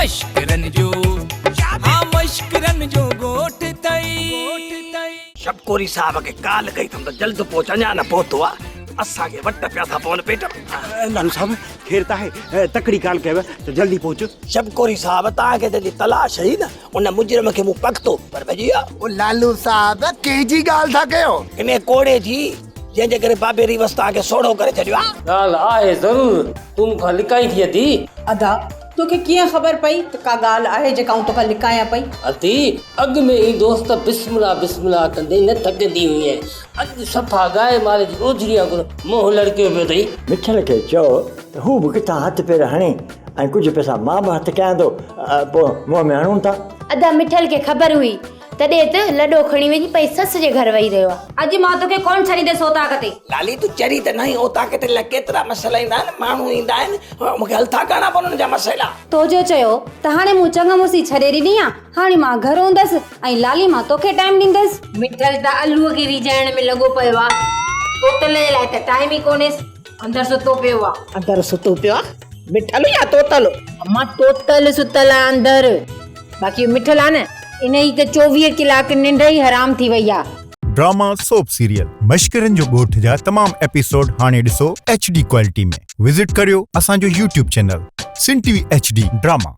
مشڪرن جو ها مشڪرن جو ڳوٺ تئي. شبڪوري صاحب کي ڪال ڪئي اٿم ته جلد پهچ اڃا نه پهتو آ اسان کي وٽ پيا ٿا پون پيٽ ۾. لالو صاحب خير ته آهي تڪڙي ڪال ڪيو ته جلدي پهچ. شبڪوري صاحب توهان کي جنهن جي تلاش هئي نه ان مجرم کي مون پڪتو پر ڀڄي ويو. او لالو صاحب ڪنهن جي ڳالهه ٿا ڪيو؟ انهي ڪوڙي جي جنهن جي ڪري بابي ريوس توهان کي سوڙهو ڪري ڇڏيو آ. ڳالهه آهي ضرور تون مون کان لڪائين ٿي ادي. ادا توکي ڪيئن خبر پئي ته ڪا ڳالهه آهي جيڪا آئون توکان لڪايان پئي؟ ادي اڳ ۾ ئي دوست بسم الله بسم الله ڪندي نه ٿڪندي هئين اڄ صفا ڳائي ماري جي اوجهري وانگر منهن لڙڪيو پيو اٿئي. مٺل کي چئو ته هو به ڪٿان هٿ پير هڻي ۽ ڪجهه پئسا مان به هٿ ڪيان ٿو پوء منهن ۾ هڻون ٿا. ادا مٺل کي خبر هئي تڏهن ته لڏو کڻي وڃي پنهنجي سس جي گهر ويهي رهيو آ. اڄ مان توکي ڪونه ڇڏينديس اوطاق تي. لالي تون چري ته ناهين اوطاق تي الائي ڪيترا مسئلا ايندا آهن ماڻهو ايندا آهن مون کي حل ٿا ڪرڻا پون انهن جا مسئلا. تو جو چيو ته هاڻي مون چڱ مڙسي ڇڏي ڏني آ هاڻي مان گهر هوندس ۽ لالي مان توکي ٽائيم ڏيندس. مٺل ته الوء کي ريجهائڻ ۾ لڳو پيو آ. طوطل جي لاء ته ٽائيم ئي ڪونهيس. اندر ستو پيو آ. اندر ستو پيو آ؟ مٺل يا طوطل؟ امان طوطل ستل آ اندر. باقي اهو مٺل آ نه ان جي ته 24 ڪلاڪ ننڊ ئي حرام ٿي وئي آ. ڊراما سوپ سيريل مشڪرن جو ڳوٺ جا تمام ايپيسوڊ هاڻي ڏسو ايڇ ڊي ڪوالٽي ۾ وزٽ ڪريو اسان جو YouTube channel Sindh T V H D drama.